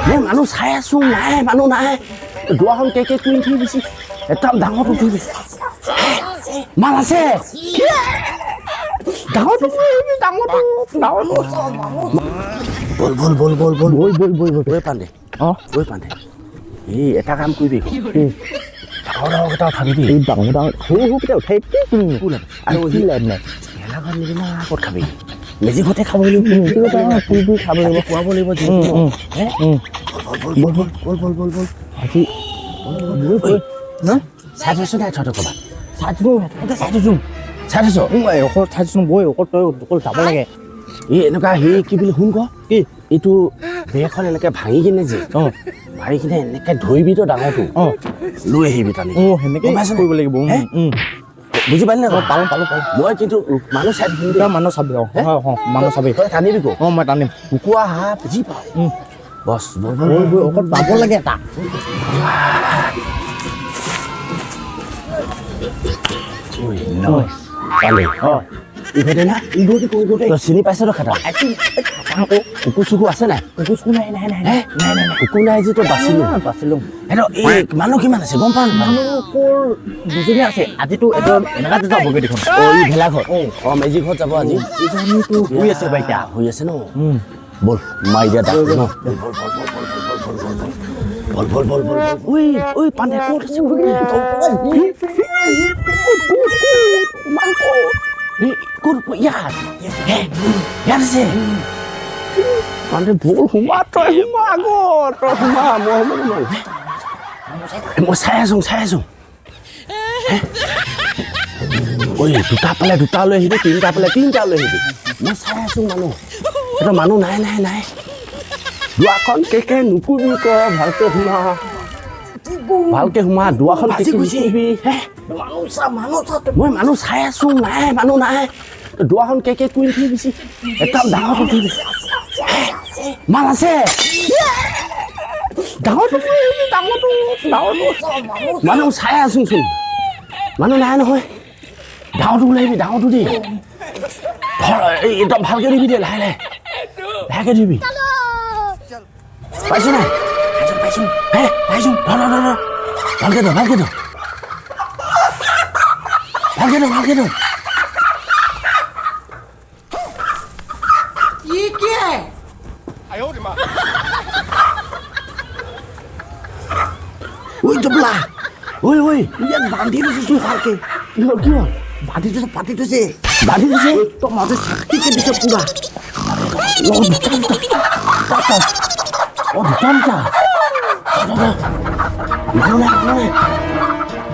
মই মানুহ চাই আছো, নাই মানুহ নাই। দুৱাৰখন কে কে কুইন থৈ গৈছে, একদম ডাঙৰটো থৈ গৈছে। মাল আছে, ডাঙৰটো, ডাঙৰটো, ডাঙৰটো। বল বল বল বল বল। বৈ বৈ বৈ বৈ। ঐ পাণ্ডে। অঁ। ঐ পাণ্ডে, এই এটা কাম কৰিবি, ডাঙৰ ডাঙৰকেইটা উঠাবি দেই। এই ডাঙৰ ডাঙৰ সৰু সৰুকেইটা উঠাই কি কৰিম? একো লাভ আৰু কি লাভ নাই। ভেলাঘৰত নিবি না ক'ত খাবি? মেজি ঘৰতে খাব লাগিব। পুৰি পুৰি খাব লাগিব। খুৱাব লাগিব যিহেতু। হে? বল বল বল বল বল বল বল। আজি বৈ বৈ না। চাই থৈছ নাই তহঁতৰ ক'ৰবাত? চাই থৈছোঁ, চাই থৈছোঁ। চাই থৈছ? অকল চাই থৈছোঁ, বৈ অকল তই অকল যাব লাগে। এই এনেকুৱা সেই কি বুলি শুন ক। কি? এইটো বেৰখন এনেকে ভাঙি কিনে যে ভাঙি কিনে এনেকে ধৰিবি তো ডাঙৰটো, লৈ আহিবি টানি। অঁ, সেনেকে গম পাইছ নাই? কৰিব লাগিব। হে? বুজি পালি নাই? পালোঁ পালোঁ পালোঁ। মই কিন্তু মানুহ চাই থাকিম দেই। তই মানুহ চাবি। অঁ অঁ, মানুহ চাবি। তই টানিবি ক। অঁ, মই টানিম। কুকুৰা হাঁহ যি পাওঁ বছ, বল বল। বৈ বৈ, অকল পাব লাগে এটা। পালে ইঘৰতে না? ইঘৰতে ক, ইঘৰতে। তই চিনি পাইছ তই খাটা? কুকুৰ চুকুৰ আছে নাই? কুকুৰ চুকুৰ নাই নাই নাই। হে? নাই নাই নাই। কুকুৰ নাই যে তই বাচিলো। বাচিলো। সেইটো এই মানুহ কিমান আছে গম পাওঁ নাপাওঁ? মানুহ ক'ৰ দুজনী আছে। আজিতো এজন এনেকুৱাতে যাবগৈ দেখোন। অঁ, ই ভেলাঘৰ। অঁ। অঁ, মেজি ঘৰত যাব আজি। এজনীতো শুই আছে বা এতিয়া। শুই আছে ন? ব'ল মাৰি দিয়া ডাক ন। ব'ল ব'ল ব'ল ব'ল ব'ল ব'ল ব'ল। ঐ ঐ পাণ্ডে, ক'ত আছে? ক'ত ইয়াত? হে, ইয়াত আছে। পাণ্ডে ব'ল, সোমা তই, সোমা আগত তই সোমা, মই সোমাব নোৱাৰোঁ। মই চাই আছোঁ, চাই আছোঁ। ঐ, দুটা পালে দুটা লৈ আহিবি, তিনিটা পালে তিনিটা লৈ আহিবি। মই চাই আছোঁ মানুহ, সেইটো মানুহ নাই নাই নাই। দুৱাৰখন কে কে নুকুবি তই, ভালকে সোমা, ভালকে সোমা। দুৱাৰখন কে কে নুকুবি। হে? মানুহ চা, মানুহ চা। মই মানুহ চাই আছোঁ, নাই মানুহ নাই। দুৱাৰখন কে কে কুইন থৈ গৈছে, একদম ডাঙৰটো থৈ গৈছে। মাল আছে, ডাঙৰটো, ডাঙৰটো, ডাঙৰটো। মানুহ চাই আছোঁচোন, মানুহ নাই নহয়। ডাঙৰটো ওলাই আহিবি, ডাঙৰটো দেই। ধৰ, এই একদম ভালকে দিবি দেই, লাহে লাহে লাহেকে দিবি। পাইছ নাই? পাইছোঁ। হে, পাইছোঁ। ধৰ ধৰ ধৰ ধৰ, ভালকে ধৰ, ভালকে ধৰ, ভালকে ধৰ, ভালকে ধৰ। ये क्या है? ঐ জবলা, ঐ ঐ। ইয়াত বান্ধি থৈছোঁ ভালকে। কি হ'ল, কি হ'ল? বান্ধি থৈছে, বান্ধি থৈছে। বান্ধি থৈছে? একদম মাজত চাকিকে দিছে পুৰা। অঁ, দুটা দুটা, অঁ, দুটা দুটা। মানুহ নাই, মানুহ নাই,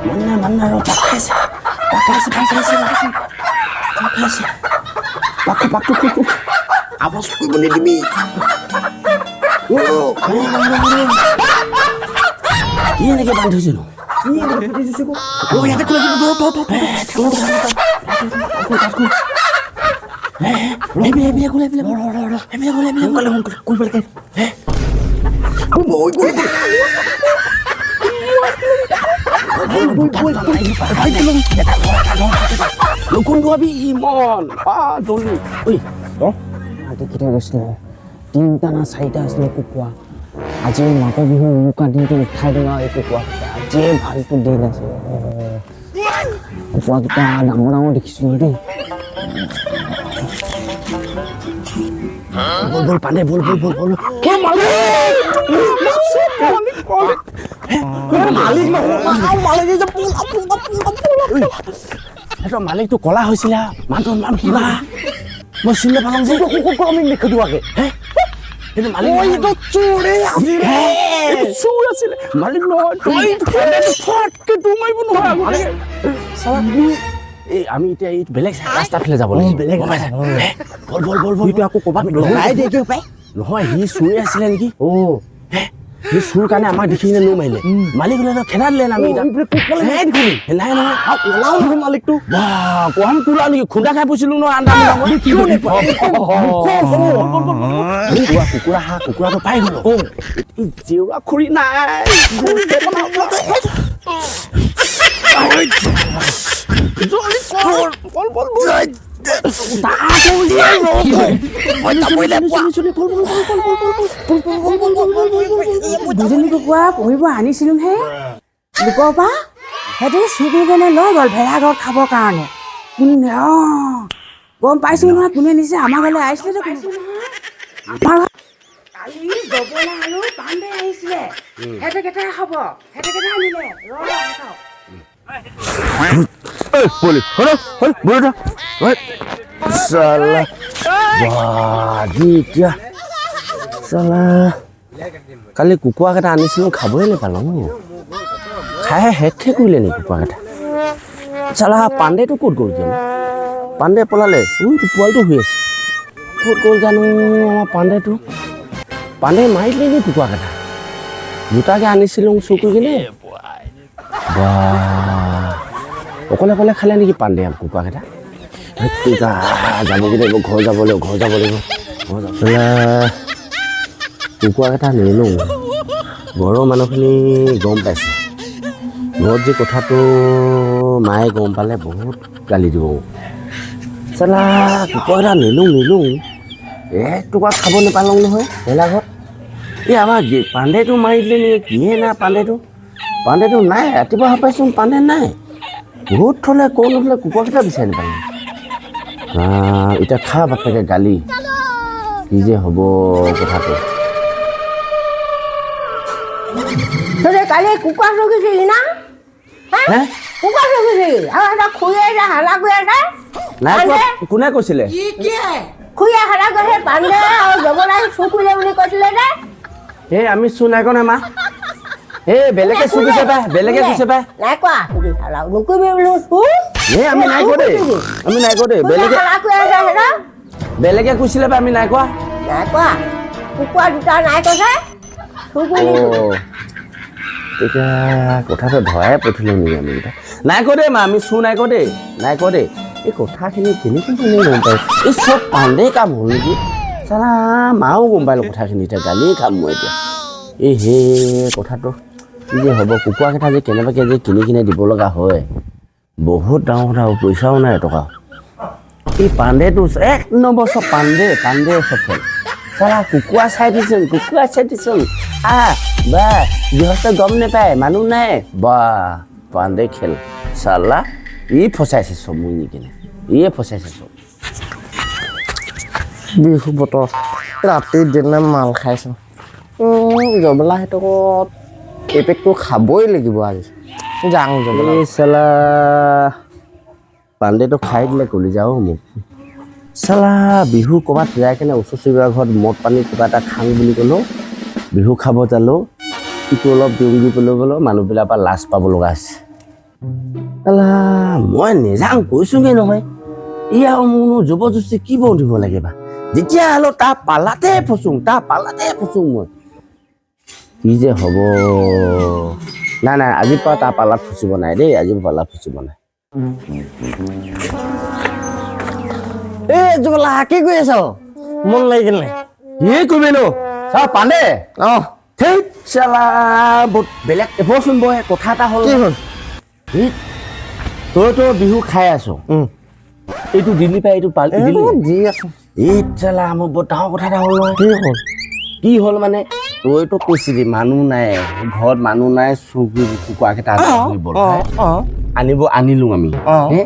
মানুহ নাই, মানুহ নাই। ৰ, পাক খাইছে, পাক খাইছে, পাক খাইছে, পাক খাইছে। পাকটো, পাকটো খুব খুব আৱাজ কৰিব নিদিবি। কি এনেকৈ বান্ধি থৈছেনো? কি এনেকে বান্ধি থৈছে আকৌ? অ, ইয়াতে খোলা। সোনকালে সোনকালে কৰিব লাগে। নকুন্দুৱাবি ইমান জল্দি ঐ। আজি কেইটা গৈছিলে? তিনিটা না চাৰিটা আছিলে কুকুৰা। আজি মাঘৰ বিহু উৰুকা দিনটো উঠাই দিম আৰু এই কুকুৰাকেইটা। আজিয়ে ভালটো দিন আছিলে। কুকুৰাকেইটা ডাঙৰ ডাঙৰ দেখিছিলোঁ দেই। বল বল পাণ্ডে, বল বল বল বল। সিহঁতৰ মালিকটো কলা হৈছিলে, মানুহটো ইমান ক'লা, মই চিনি নাপালোঁ যে। আমি নেখেদুৱাকে। হে, সেইটো মালিক চোৰ আছিলে, মালিক নহয়। ফটকে দৌৰ মাৰিব নহয় আগতে। এই আমি এতিয়া এই বেলেগ ৰাস্তা ফালে যাব লাগিব। বেলেগ। গম পাইছা? হে, বল বল বল বল। সিটো আকৌ ক'ৰবাত লগাই দিয়ে কি পাই। নহয়, সি চোৰে আছিলে নেকি? অঁ। হে, সি চোৰ কাৰণে আমাক দেখি কিনে লো মাৰিলে। মালিক হ'লে খেদা দিলে না আমি। নাই দেখোন। নাই নহয়। আৰু ক'লাও নহয় মালিকটো। বাহ, কম কোলা নেকি? খুন্দা খাই পৰিছিলো ন আন্দা। কুকুৰা, কুকুৰা, হাঁহ, কুকুৰাটো পাই গ'লো। এই জেউৰা খৰি নাই। বল বল বল। দুজনী কুকুৰা পুহিব আনিছিলোঁহে লোকৰ পৰা, সিহঁতি চুৰ কৰি কেনে লৈ গ'ল ভেড়া ঘৰত খাবৰ কাৰণে। কোন অঁ গম পাইছোঁ নহয় কোনে নিছে। আমাৰ ঘৰলৈ আহিছিলেতো কোনোবা আমাৰ ঘৰত কালি জবলা আৰু পাণ্ডে আহিছিলে। সিহঁতে খাব, সিহঁতে আনিলে ৰ খাওক। ঐ পোৱালি, হ'ল হ'ল, বহি থাক। ঐ চালা, বাহ, আজি এতিয়া চালা কালি কুকুৰাকেইটা আনিছিলোঁ, খাবই নাপালোঁ। খাই শেষে কৰিলে নেকি কুকুৰাকেইটা? চালা পাণ্ডেটো ক'ত গ'ল জানো? পাণ্ডে পলালে। উইটো পোৱালিটো শুই আছে, ক'ত গ'ল জানো আমাৰ পাণ্ডেটো? পাণ্ডে মাৰি দিলে নেকি কুকুৰাকেইটা? দুটাকে আনিছিলোঁ চুৰ কৰি কিনে। বা, অকলে অকলে খালে নেকি পাণ্ডে কুকুৰাকেইটা? ধেৎ, যাবগৈ লাগিব, ঘৰ যাব লাগিব, ঘৰ যাব লাগিব, ঘৰ যাব। চালা কুকুৰাকেইটা নিলোঁ, ঘৰৰ মানুহখিনি গম পাইছে। ঘৰত যে কথাটো মায়ে গম পালে বহুত গালি দিব মোক। চালা কুকুৰাকেইটা নিলোঁ নিলোঁ, এক টকা খাব নাপালোঁ নহয় ভেলাঘৰত। এই আমাৰ পাণ্ডেটো মাৰি দিলে নেকি? কিহে না পাণ্ডেটো, পাণ্ডেটো নাই। ৰাতিপুৱা পাইছোঁ পাণ্ডে নাই। বহুত থ'লে ক'ত নথ'লে, কুকুৰাকেইটা বিচাৰি নাপালোঁ। এতিয়া খা বাপেকে গালি, কি যে হ'ব কথাটো। তহঁতে কালি কুকুৰা চকিছিলি না? হে? কুকুৰা চকিছিলি আৰু এটা খুৰীয়ে এটা হালা কৰি এটা নাই কোৱা। কোনে কৈছিলে? খুৰীয়ে হালা কৰিছে, পাণ্ডে আৰু জবলাই চুৰ কৰিলে বুলি কৈছিলে যে। এই আমি চুৰ নাই কৰা মা। এই বেলেগে চুৰ কৰিছে পাই, বেলেগে কৈছে পাই। নাই কোৱা, হালা নকৰিবি বোলো চুৰ। এই আমি নাই কোৱা দেই, আমি নাই কোৱা দেই। বেলেগে হালা কৰি আছে সেটা। বেলেগে কৈছিলে পাই, আমি নাই কোৱা। নাই কোৱা, কুকুৰা দুটা নাই কৈছে চুৰ কৰিলি। অ' তেতিয়া কথাটো ধৰাই পঠিলোঁ নেকি আমি কেইটা? নাই কোৱা দেই মা, আমি চুৰ নাই কোৱা দেই, নাই কোৱা দেই। এই কথাখিনি কেনেকৈ কোনে গম পাই? এই চব পাণ্ডে কাম হ'ল নেকি চালা? মাও গম পালোঁ কথাখিনি, এতিয়া গালিয়ে খাম মই এতিয়া। এই হে কথাটো কি যে হ'ব, কুকুৰাকেইটা যে কেনেবাকৈ যে কিনি কিনে দিব লগা হয়, বহুত ডাঙৰ কথা হ'ব। পইচাও নাই এটকাও। এই পাণ্ডেটো এক নম্বৰ, চব পাণ্ডে, পাণ্ডে চব খেল। চালা কুকুৰা চাই দিছোন, কুকুৰা চাই দিছোন, আহ বা গৃহস্থ গম নাপায়, মানুহ নাই বা পাণ্ডে খেল। চালা ই ফচাইছে চব মই নি কিনে, ইয়ে ফচাইছে চব। বিহু বতৰ, ৰাতি দিনে মাল খাইছোঁ। জবলা সেইটোকত এই পেকটো খাবই লাগিব আজি। যাওঁ জবলা। এই চালা পাণ্ডেটো খাই দিলে কলিজাও মোক। চালা বিহু ক'ৰবাত যাই কেনে ওচৰ চুবুৰীয়া ঘৰত মদ পানী কিবা এটা খাং বুলি ক'লেও, বিহু খাব যালেও ইটো অলপ দিওঁ বুলি ক'লেও বোলো মানুহবিলাকৰ পৰা লাজ পাব লগা হৈছে। চালা মই নেযাওঁ কৈছোঁগৈ নহয়। ই আৰু মোৰনো জবৰদস্তি কি বন্ধিব লাগে বা? যেতিয়া হ'লেও তাৰ পালাতে ফচোঁ, তাৰ পালাতে ফচোঁ মই। কি যে হ'ব। নাই নাই, আজিৰ পৰা তাৰ পালাত ফচিব নাই দেই, আজিৰ পৰা পালাত ফচিব নাই। এই জবলা, কি কৰি আছ? মন লাগি কেনে কি কৰিবি নো চা পাণ্ডে। অঁ। ধেই চালা বহুত বেলেগ। বচোন বয়, কথা এটা হ'ল। কি হ'ল? এই, তইতো বিহু খাই আছ। এইটো দিল্লী পাই এইটো পাল দিলি। দি আছো। এই চালা মোৰ বহুত ডাঙৰ কথা এটা হ'ল নহয়। কি হ'ল? কি হ'ল মানে, তইতো কৈছিলি মানুহ নাই ঘৰত, মানুহ নাই, চুৰ কৰি কুকুৰাকেইটা আনিব বল। আনিব আনিলো আমি। হে,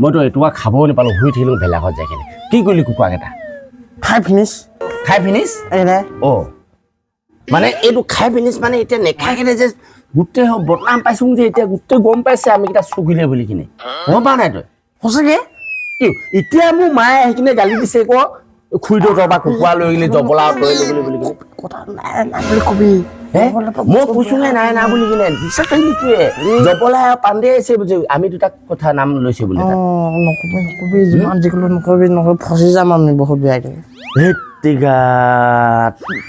মইতো এটুকুৰা খাবও নাপালো, শুই থাকিলো ভেলাঘৰত যাই কিনে। কি কৰিলি কুকুৰাকেইটা? খাই ফিনিছ। খাই ফিনিছ? এনে। অ' মানে এইটো খাই ফিনিছ মানে এতিয়া নেখাই কিনে যে গোটেই বদনাম পাইছো যে, এতিয়া গোটেই গম পাইছে আমি কেইটা চুকিলে বুলি কিনে। গম পোৱা নাই তই? সঁচাকে? কি এতিয়া মোৰ মায়ে আহি কিনে গালি দিছে, ক খুৰীদেউতৰ পৰা কুকুৰা লৈ গ'লি, জবলা তই লৈ গ'লি বুলি কিনে। কথা নাই নাই বুলি কবি। হে, মই কৈছোহে নাই নাই বুলি কিনে। বিশ্বাস নিদিয়ে, জবলা আৰু পাণ্ডে আহিছে বুজি আমি দুটাক কথা নাম লৈছে বুলি তাত। অঁ, নকবি নকবি, যিমান যি ক'লেও নকবি নকবি, ফচি যাম আমি বহুত বেয়াকে। ধেৎ তেৰিকা,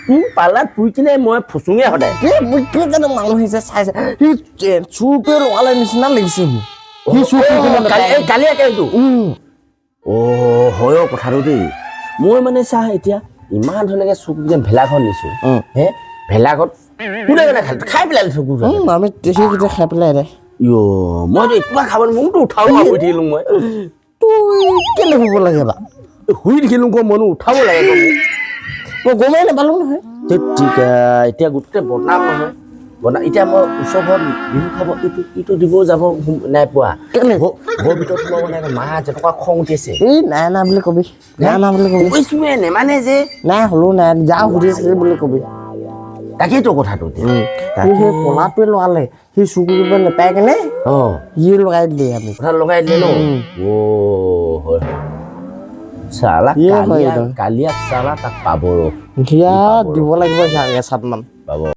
তোৰ পালাত পুৰি কিনে মই ফচোঙে সদায়। কি মই কি জানো, মানুহ যে চাইছে, সি চুৰ কৰি লগালে নিচিনা লাগিছে মোক। সি চুৰ কৰি কিনে কালি একে এইটো। অ' হয় অ' কথাটো দেই। মই মানে চাহ এতিয়া ইমান ধুনীয়াকে চুৰ যেন ভেলাঘৰ নিছো। হে, ভেলাঘৰত কোনে কোনে খালে? খাই পেলালে চকু। আমি সেইকেইটা খাই পেলাই দে। ইয়, মইতো একো খাব মোৰতো উঠাব শুই থাকিলো মই। তুই কেলে শুব লাগে বা? শুই থাকিলো ক, মনো উঠাব লাগে ক মোক। মই গমেই নাপালো নহয়। ঠিক, এতিয়া গোটেই বদনাম নহয়, বদনাম। এতিয়া মই ওচৰ ঘৰত বিহু খাব ইটো ইটো দিব যাব নাই পোৱা। কেলে? ঘৰৰ ভিতৰত সোমাব নাই, মা যেনেকুৱা খং উঠিছে। এই নাই নাই বুলি কবি, নাই নাই বুলি কবি। কৈছোৱে, নেমানে যে। নাই হ'লেও নাই, যা সুধিছিলি বুলি কবি। তাকেইতো কথাটো এতিয়া। তোৰ সেই কলাটোৱে লগালে, সি চুৰ কৰিব নাপায় কেনে সি লগাই দিলে আমি। কথা লগাই দিলে ন। অ হয় হয়, চালা। ইয়ে হয় কালিয়া একদম। কালিয়াক চালা তাক পাব ৰ। সেয়া দিব লাগিব, সিয়াক এচাটমান। পাব।